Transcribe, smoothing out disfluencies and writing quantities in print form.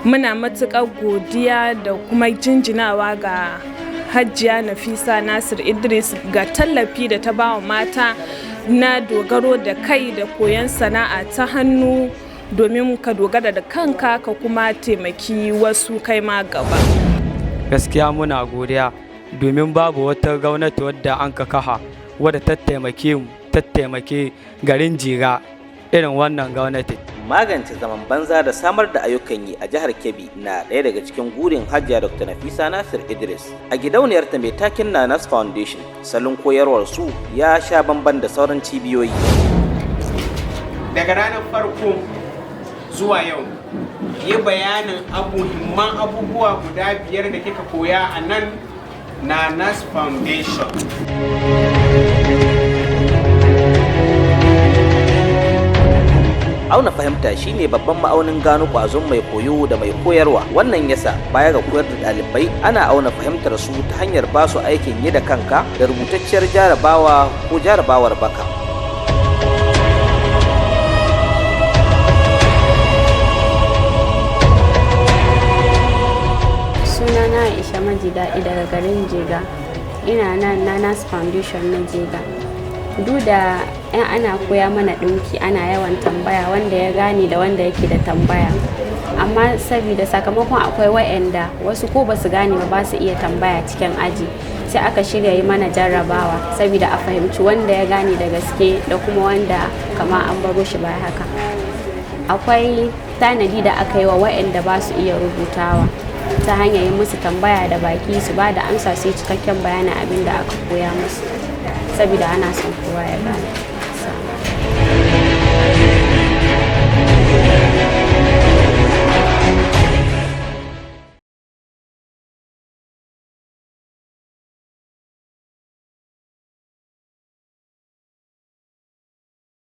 Muna matuƙar godiya da kuma jinjinawa ga Hajiya Nafisa Nasir Idris ga tallafi da ta bawa mata na dogaro da kai da koyon sana'a ta hannu, domin ka dogara da kanka ka kuma taimaki wasu kai ma gaba. Gaskiya muna godiya, domin babu wata gwamnati wadda an ka kafa wadda ta taimake mu, ta taimake garin Jega irin wannan gwamnati. Magance zaman banza da samar da ayyukan yi a jihar Kebbi na ɗaya daga cikin gurin Hajiya Dr. Nafisa Nasir Idris. A gidauniyarta mai takin Nanas Foundation, salon koyarwar su ya sha bamban da sauran cibiyoyi. Daga ranar farko zuwa yau, yi bayanin muhimman abubuwa guda biyar da kika koya a nan Nanas Foundation. Auna fahimta shine babban ma'aunin gano kwazon mai koyo da mai koyarwa. Wannan yasa baya ga koyar da ɗalibai, ana auna fahimtar su ta hanyar ba su aikin yi da kanka da rubutacciyar jarabawa ko jarabawar baka. Sunana Aisha Maji Daɗi daga garin Jega. Ina nan Nanas Foundation na Jega. Duk da in ana koya mana ɗinki, ana yawan tambaya, wanda ya gane da wanda yake da tambaya, amma saboda sakamakon akwai wa'anda wasu ko basu gane ba, ba su iya tambaya cikin aji, sai aka shirya yi mana jarrabawa saboda a fahimci wanda ya gane da gaske da kuma wanda kama an baro shi baya. Haka akwai tanadi da aka yi wa wa'anda ba su iya rubutawa ta hanyar yi musu tambaya da baki, su ba da amsa, su yi cikakken bayanin abin da aka koya musu, saboda ana son kowa ya gane.